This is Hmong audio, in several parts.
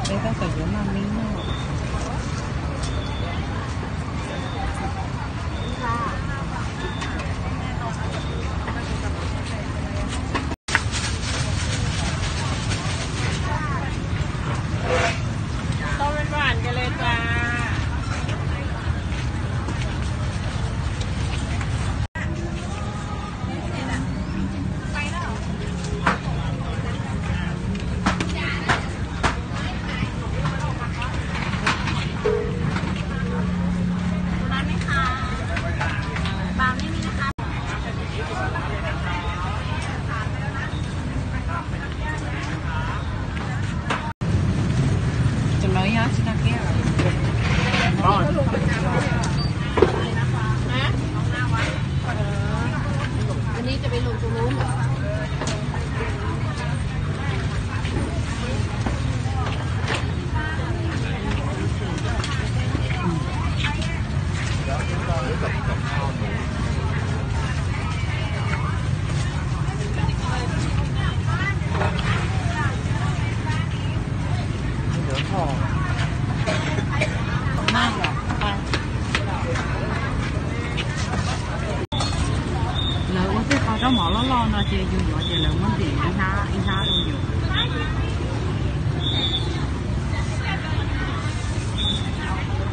Peb tab tom yuav maj mib no. Lawv ua tej qho zaub mov loj loj no ces yus yuav ces lawv muab ntim ib hnab ib hnab rau yus.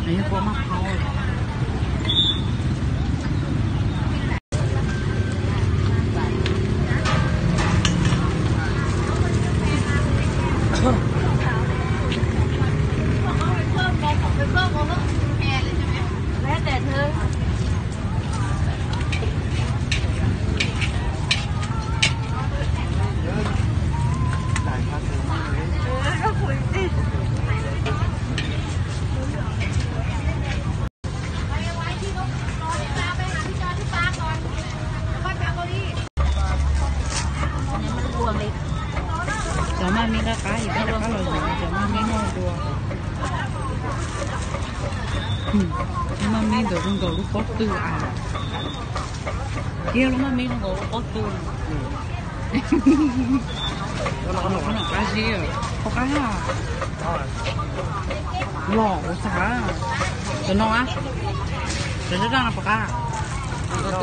Nws yog kua maj phauj. Cov maj mib qab qab yus rov qab los yuav cov maj mib noj dua. Maj mib ntawm zoo nkaus lub pob tw a. Kiag lub maj mib zoo nkaus lub pob tw. Qab zib, qab qab. Los ua txag. Cov no a, cov zaj zaj no puas qab? Cov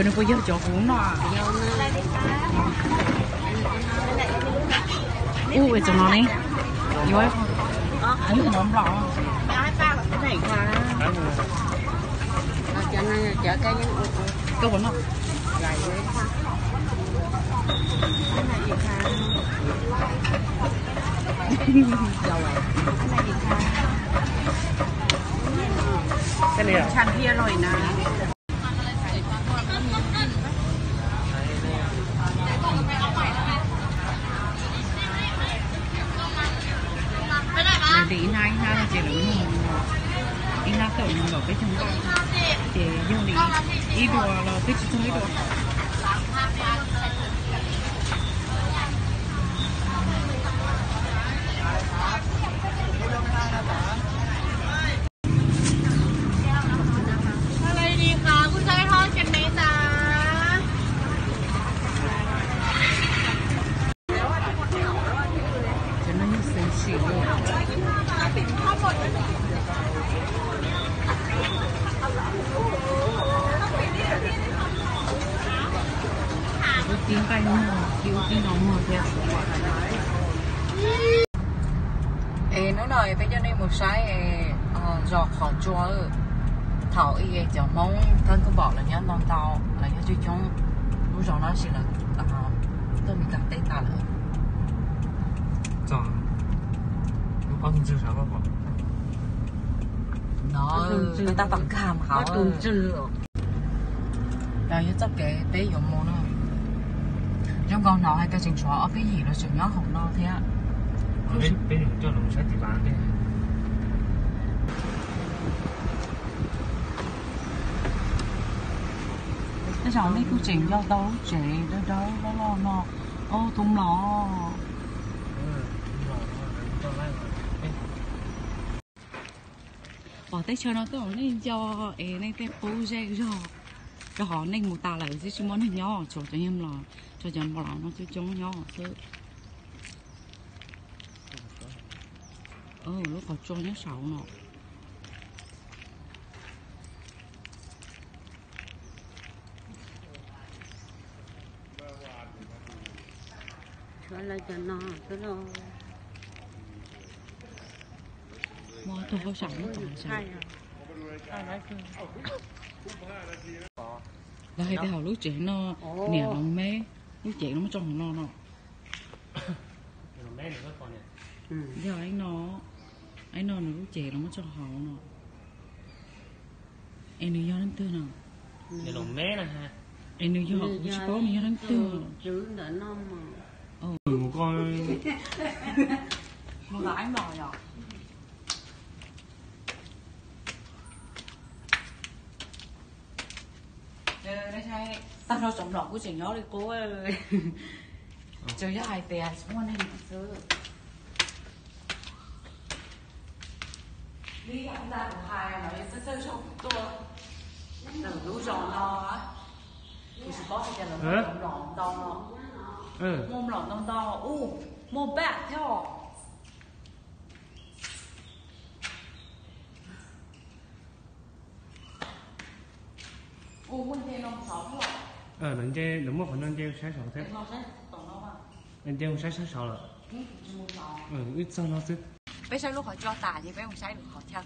nws puas yog cov kuv noj? Ua cov no ne, yuav ib qho. Ub, mov nplaum. Koj puas noj? Tshaj thiab loj na. Lawv ntim ib hnab ib hnab no ces lawv muag, ib hnab tawm mus nkaum peb caug nqaj, ces yog li ib dua los twb tsis txog ib dua. Cov no yog xeev sim. Ub tib nqaij muag, ib ub tib no muag thiab. Es hnub no peb coj nej mus saib zos Qhov Tsua. Thaum ub cov Hmoob thab kub npom lawv nyob ntau ntau, lawv nyob coob coob lub zos no, tab sis lawv tuaj Meskas teb tas lawm. No, peb tab tom nkag hauv. Yog txoj kev peb yuav mus no. Zoo nkaus hnov hais tias tseem tshuav ob peb yim los tseem nyob hauv no thiab. Tej zaum nej kuj tseem nco tau lub tsev dawb dawb loj loj no. Ob tug mlom. Pom teb chaws no twb nej nco es nej tej qub zej zog, rau qhov nej mus tas lawm xwb tsis muaj neeg nyob, tshuav cov niag mlom, tshuav cov mlom no coob coob nyob xwb. Lub qhov tsua nyob saud no. Muaj tug hauj sam nyob tod. Lawv hais tias hauv lub tsev no, niam los meb lub cev los muab tso hauv no no. Yog no, no nws lub cev los muab tso hauv no. Es nws yog leej twg no? Es nws yog, kuv tsis paub nws yog leej twg. Mus ko, mus los ib los yom. Tag nrho cov mlom kuj tseem nyob li qub, tsuas yog hais tias tsis muaj neeg xwb. Li ntawd kuv hais no yog txawj txawj zog kuv tuaj ntawm lub zos no, kuv tsis paub hais tias lawv muaj cov mlom ntau no. Muaj mlom ntau ntau, ub, muaj paj thiab os. Ua nce no mus saud thiab. Lawv nce, lawv muaj qhov no nce saib saud thiab. Nce mus saib saib saud lawm. Wb txog no xwb. Peb saib lub qhov tsua tas ces peb mus saib lub qhov chaw.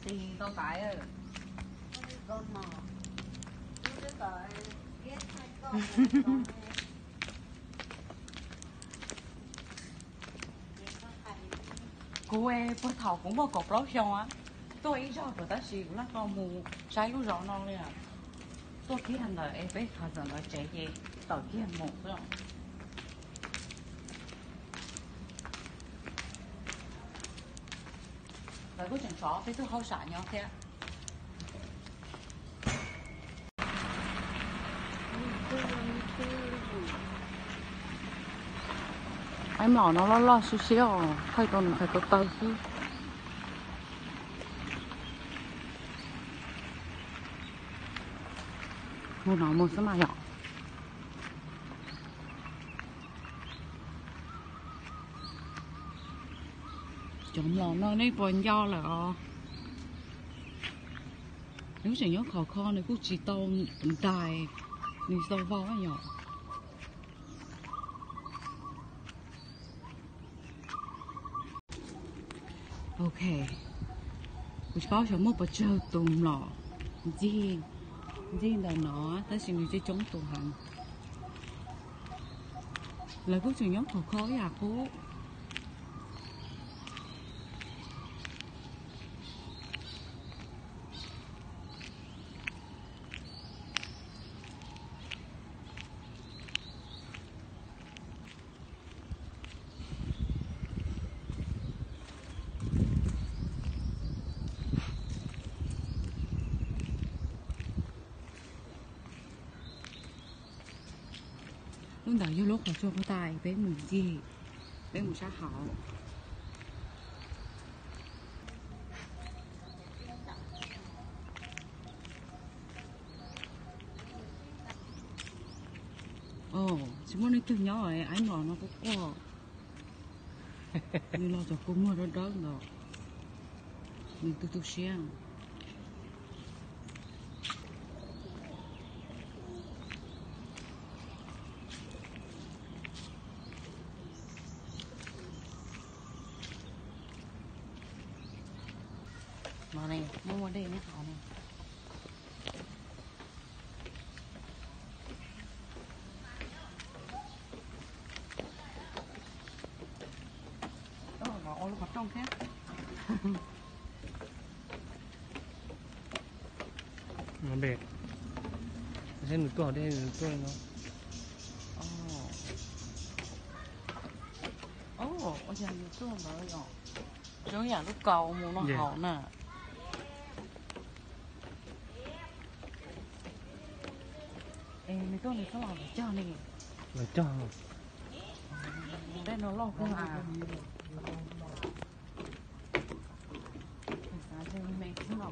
Tig tau tas. Kuv puag thaum kuv muaj kaum plaub xyoo tuaj ib zaug kom tab sis kuv laj ko mus saib lub zos no li. Tuaj kiag ntawm es peb qhov ntawm ntawd tsev ces tawm kiag mus xwb. Lawv kuj tseem tsov peb tug hauj sam nyob thiab. Aib mlom no loj loj siab siab os, thaij tau nws hais tau taw xwb. Mus no mus xwb mas yom. Cov mlom no nej puas nco lawm os? Nws tseem nyob khov kho, nws kuj tsis tau ntais, nws tau vau yom. Ok, kuv tsis paub xyov muaj pes tsawg tus mlom ncig, ncig ntawm no, tab sis nws coob coob tus heev. Lawv kuj tseem nyob khov kho ib yam qub. Lub ntawd yog lub qhov tsua puag ta, peb mus ncig, peb mus sab hauv. Tsis muaj leej twg nyob, aib mlom no quaj quaj. Nws los cov kua muag dawb dawb ntawd, nws tu tu siab. No ne, muaj muaj dej nyob hauv ne. Ua lub qhov rooj thiab. Npe, saib nws tuaj, nws tuaj no. Ua cas nws tuaj ntawd yom? Zoo yam lub kaus mus no hauv na. Es nws tuaj nws txhob los los cog ne. Los cog. Dej no loj kawg. Xav me xwb no.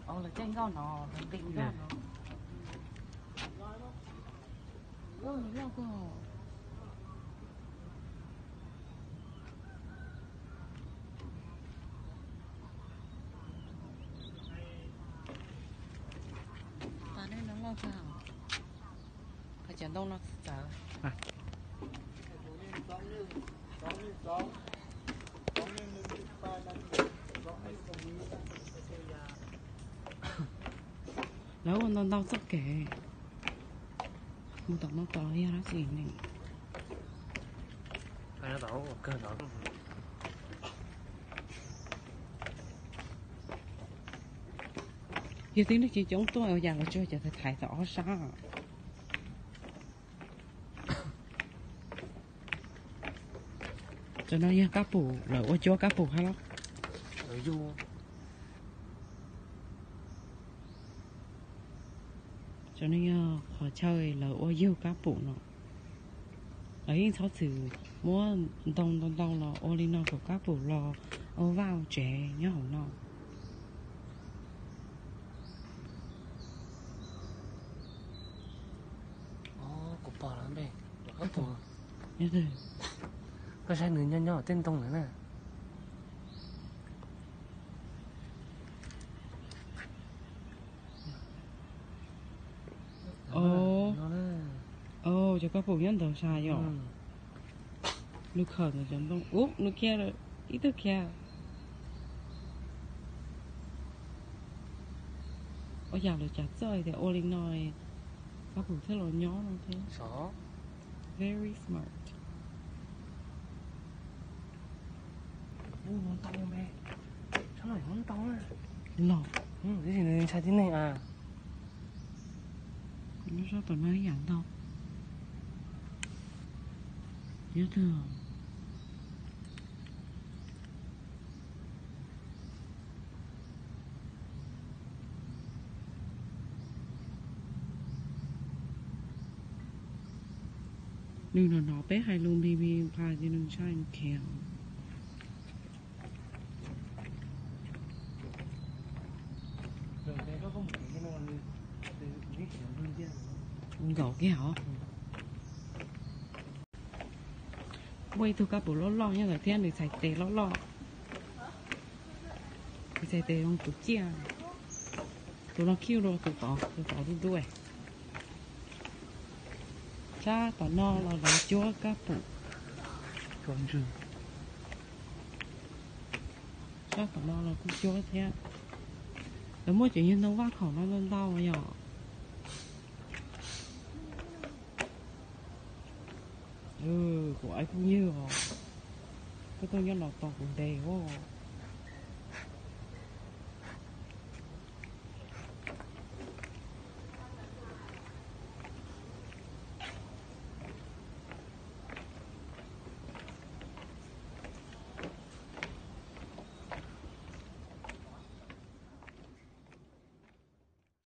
Lawv tej nkoj no, lawv nqis nkoj no. Loj kawg. Cov ntoo no txawv. Lawv ua ntau ntau txoj kev mus tom no tos yog dab tsi ne. Yog tib neeg coob coob tuaj ua yam los tsuas cov thaiv thaiv tom ob sab. Cov no yog kab pum, lawv ua cuab kab pum hab los? Cov no yog qhov chaw lawv ua yug kab pum no. Lawv yeej txhob txwm muab ntoo ntau ntau los ua li no kom kab pum los ua vaj ua tsev nyob hauv no. Kuv pom lawm npe, koj saib nws nyob nyob tej ntoo ntawd na. Cov kab pum nyob ntawd sas yom. Lug khawm ntawm cov ntoo ub, nws khiav lawm, ib tug khiav. Ua yam lawv tsav txawj tias ua li no kab pum thiaj los nyob no thiab. Very smart. Los, ntshai tib neeg a. Nyob sab tom no ib yam ntau. Nyob twg? Nws hnov hnov peb hais lus npis npis nqas ces nws ntshai nws khiav. Nkaum kiag os. Muaj ib tug kab pum loj loj nyob ntawd thiab, nws txhais tes loj loj. Nws txhais tes zoo tus ciaj. Tus no cute dua tus tod, tus tod dub dub. Sab tom no los lawv cuab kab pum. Sab tom no los kuj cuab thiab. Lawv muaj cov yug ntoo vaj khaum no ntau ntau yom. Kuv ib phooj ywg os, koj tuaj nyob no tos kuv ntev os.